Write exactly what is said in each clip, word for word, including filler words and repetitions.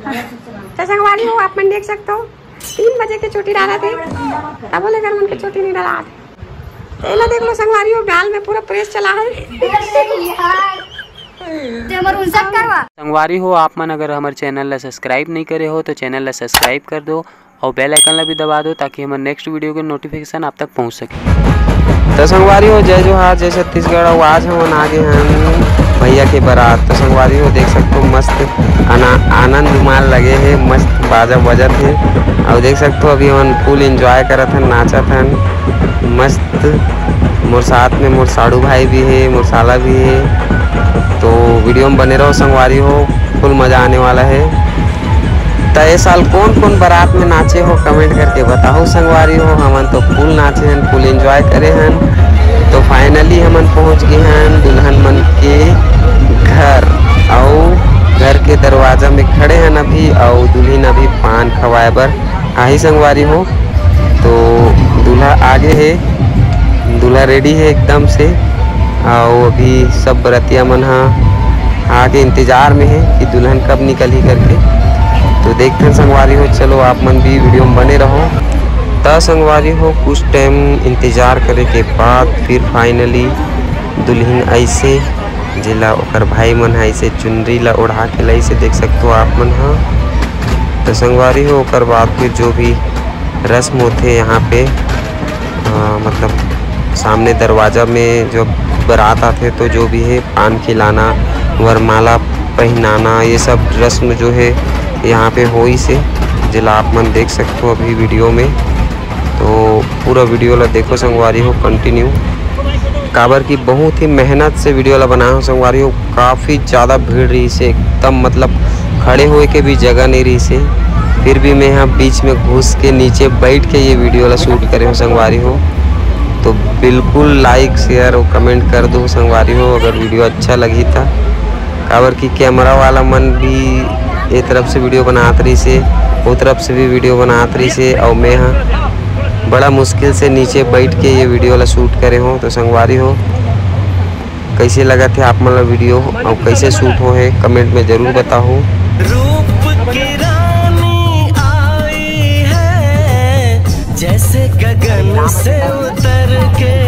तो संगवारी हो, आप मन देख सकते हो, तीन बजे के चोटी डालत हे, तबो ले घर मन के चोटी नहीं डालत। एला देख लो संगवारी हो, गाल में पूरा प्रेस चला है। ते हमर उनसठ करवा। संगवारी हो, आप मन अगर हमर चैनल ला सब्सक्राइब नहीं करे हो तो चैनल ला सब्सक्राइब कर दो और बेल आइकन ला भी दबा दो, ताकि हमर नेक्स्ट वीडियो के नोटिफिकेशन आप तक पहुंच सके। तो संगवारी हो, जय जोहार, जय छत्तीसगढ़। और आज हमन आगे हन भैया के बारात। तो संगवारी हो, देख सकते हो मस्त आना-, आनंद माल लगे हे, मस्त बाजा बजत हे। और देख सकते हो अभी हमन फुल एंजॉय करत हन, नाचत हन मस्त। मोर साथ में मोर साड़ू भाई भी हे, मोर साला भी हे। तो वीडियो में बने रहो संगवारी हो, फुल मजा आने वाला है। त ए साल कौन कौन बारात में नाचे हो, कमेंट करके बताओ संगवारी हो। हमन तो फुल नाचे हन, फुल एंजॉय करे हन। तो फाइनली हमन पहुंच गए हन दुल्हन मन के घर, अउ घर के दरवाजा में खड़े हन अभी, अउ दुल्हन अभी पान खवाए बर आही संगवारी हो। तो दूल्हा आगे है, दूल्हा रेडी है एकदम से। और अभी सब बरतिया मन हा आगे इंतजार में है कि दुल्हन कब निकलही करके। तो देखते हैं संगवारी हो, चलो आप मन भी वीडियो में बने रहो। त संगवारी हो, कुछ टाइम इंतजार करे के बाद फिर फाइनली दुल्हन ऐसे, जेला ओकर भाई मन ह ऐसे चुनरी ला ओढ़ा के लइसे, देख सकते हो आप मन ह। तो संगवारी हो, ओकर बाद फिर जो भी रस्म होथे यहाँ पे, अ, मतलब सामने दरवाजा में जो बारात आथे तो जो भी है पान खिलाना, वरमाला पहनाना, ये सब रस्म जो है यहाँ पे होइसे, जेला आप मन देख सकते हो अभी वीडियो में। तो पूरा वीडियो ला देखो संगवारी हो कंटिन्यू, काबर कि बहुत ही मेहनत से वीडियो ला बनाए हो संगवारी हो। काफ़ी ज़्यादा भीड़ रहिसे एकदम, मतलब खड़े होए के भी जगह नहीं रहिसे, फिर भी मैं यहाँ बीच में घुस के नीचे बैठ के ये वीडियो ला शूट करे हो संगवारी हो। तो बिल्कुल लाइक, शेयर और कमेंट कर दो संगवारी हो, अगर वीडियो अच्छा लगी था, काबर कि कैमरा वाला मन भी ए तरफ से वीडियो बनात रहिसे, ओ तरफ से भी वीडियो बनात रहिसे, और मैं हा बड़ा मुश्किल से नीचे बैठ के ये वीडियो ला शूट करे हो। तो संगवारी हो, कैसे लगा थे आप मन ला वीडियो और कैसे शूट हो है, कमेंट में जरूर बताओ। रूप की रानी आई है जैसे गगन से उतर के।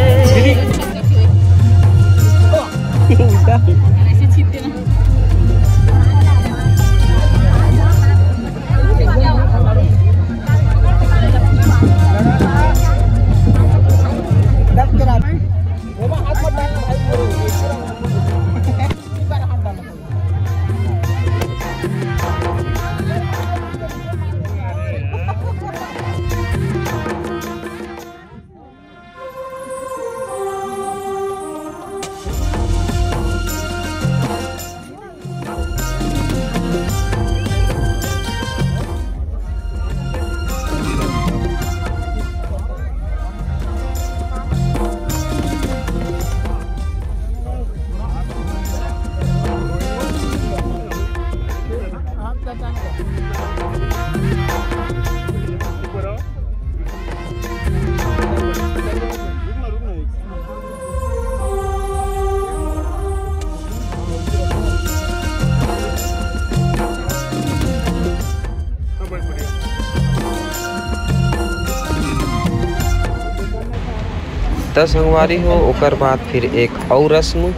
त संगवारी हो, ओकर बाद फिर एक अउ रस्म,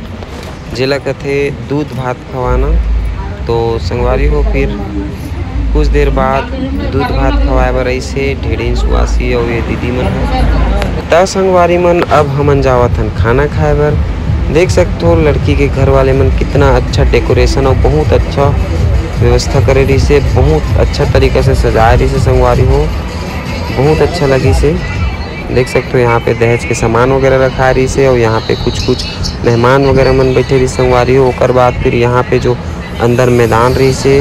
जेला कथे दूध भात खवाना। तो संगवारी हो, फिर कुछ देर बाद दूध भात खवाए बर अइसे ढेड़िन सुवासी अउ ये दीदी मन ह। त संगवारी मन, अब हमन जावत हन खाना खाए बर। देख सकथो लड़की के घर वाले मन कितना अच्छा डेकोरेशन अउ बहुत अच्छा व्यवस्था करे रहिसे, बहुत अच्छा तरीका से सजाए रहिसे संगवारी हो, बहुत अच्छा लगिसे। देख सकते हो यहाँ पे दहेज के सामान वगैरह रखा रहिसे और यहाँ पे कुछ कुछ मेहमान वगैरह मन बैठे रहिसे संगवारी हो। ओकर बाद फिर यहाँ पे जो अंदर मैदान रहिसे,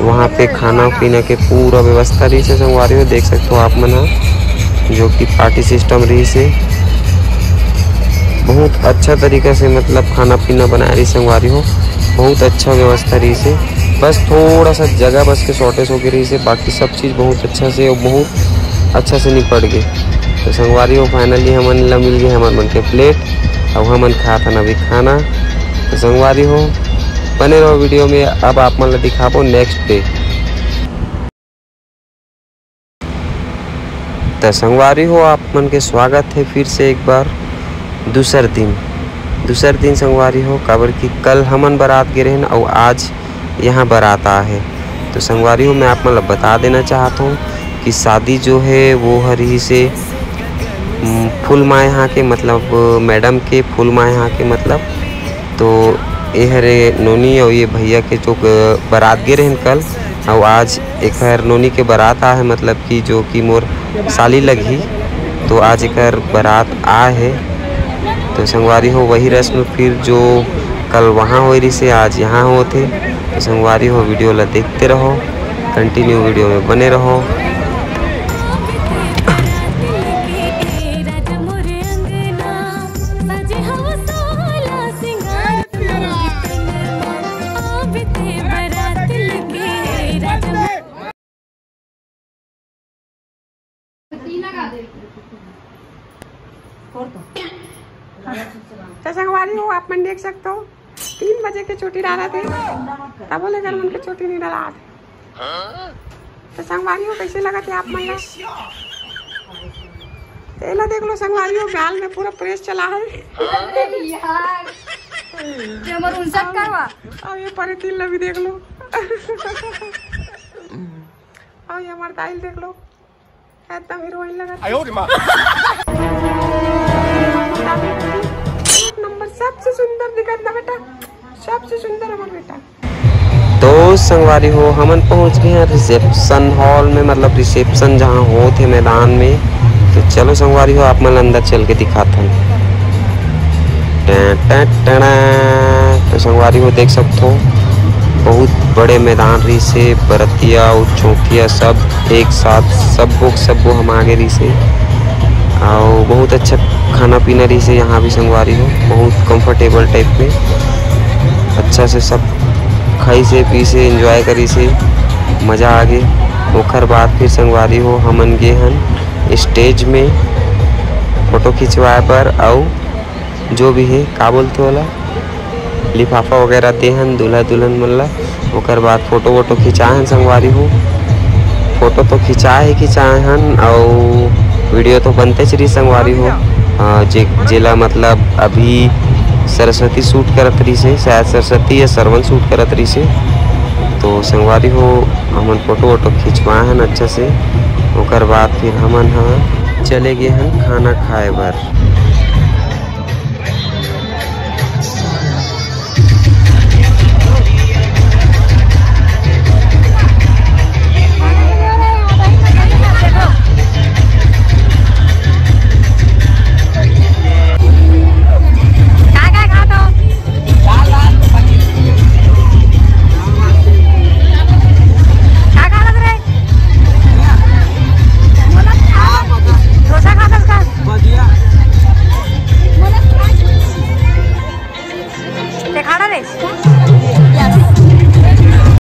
वहाँ पे खाना पीना के पूरा व्यवस्था रहिसे संगवारी हो। देख सकते हो आप मन ह, जो कि पार्टी सिस्टम रहिसे, बहुत अच्छा तरीका से मतलब खाना पीना बनाए रहिसे संगवारी हो, बहुत अच्छा व्यवस्था रहिसे। बस थोड़ा सा जगह बस के शॉर्टेज होके रहिसे, बाकी सब चीज़ बहुत अच्छा से और बहुत अच्छा से निपट गे। तो संगवारी हो, फाइनली हमन ला मिल गे हमर मन के प्लेट, अउ हमन खात हन अभी खाना। तो संगवारी हो, बने रहो वीडियो में, अब आप मन ला दिखाबो नेक्स्ट डे। त संगवारी हो, आप मन के स्वागत हे फिर से एक बार दूसर दिन, दूसर दिन संगवारी हो, काबर कि कल हमन बरात गे रहेन अउ आज यहाँ बरात आए हे। तो संगवारी हो, मैं आप मन ला बता देना चाहत हूँ कि शादी जो है वो ह रहिसे, उम, फूल माय हा के, मतलब मैडम के फूल माय हा के, मतलब। तो ये हरे नोनी अउ ये भैया के जो ग-, बरात गे रहेन कल, अउ आज एकर नोनी के बरात आए हे, मतलब कि जो कि मोर साली लगही, तो आज एकर बरात आए हे। तो संगवारी हो, वही रस्म फिर जो कल वहाँ होए रहिसे, आज यहाँ होत हे। तो संगवारी हो, वीडियो ला देखते रहो, कंटिन्यू वीडियो में बने रहो। तो संगवारी हो, आप मन देख सकते हो, तीन बजे के चोटी डालत हे, तबो ले एकर मन के चोटी नहीं डलात। तो संगवारी हो, कैसे लगत हे आप मन ला? तेला देख लो संगवारी हो, गाल में पूरा प्रेस चला है। यार, ये हमर उनसठ करवा। अब ये परे तीन ला भी देख लो। अब ये हमार दाई ल देख लो, एकदम हीरोइन लगत। आयो रे माँ। एक नंबर, सबसे सुंदर दिखत ना बेटा, सबसे सुंदर हमार बेटा। तो संगवारी हो, हमन पहुंच गए हैं रिसेप्शन हॉल में, मतलब रिसेप्शन जहां होत हे मैदान में। तो चलो संगवारी हो, आप मन अंदर चल के दिखात हन। Time, time, time. तो संगवारी हो, देख सकत हो, बहुत बड़े मैदान रहिसे, बरतिया अउ चौकिया सब एक साथ, सब्बो के सब्बो हम आगे रहिसे। अउ बहुत अच्छा खाना पीना रहिसे यहाँ भी संगवारी हो, बहुत कंफर्टेबल टाइप में। अच्छा से सब खाइसे, पीसे, एंजॉय करिसे, मजा आगे। ओखर बाद फिर संगवारी हो, हमन गे हन स्टेज में फोटो खिंचवाए बर, अउ जो भी हे, का बोलथे ओला, लिफाफा वगैरह दे हन दूल्हा दुल्हन मन ला। ओकर बाद फोटो वोटो खिंचाए हन संगवारी हो। फोटो तो खिंचाए ही खिंचाए हन, अउ वीडियो तो बनतेच रही संगवारी हो। अ, जे, जेला मतलब अभी सरस्वती शूट करत रहिसे, शायद सरस्वती या सरवन शूट करत रहिसे। तो संगवारी हो, हमन फोटो वोटो खिंचवाए हन अच्छा से। ओकर बाद फिर हमन ह चले गे हन खाना खाए बर।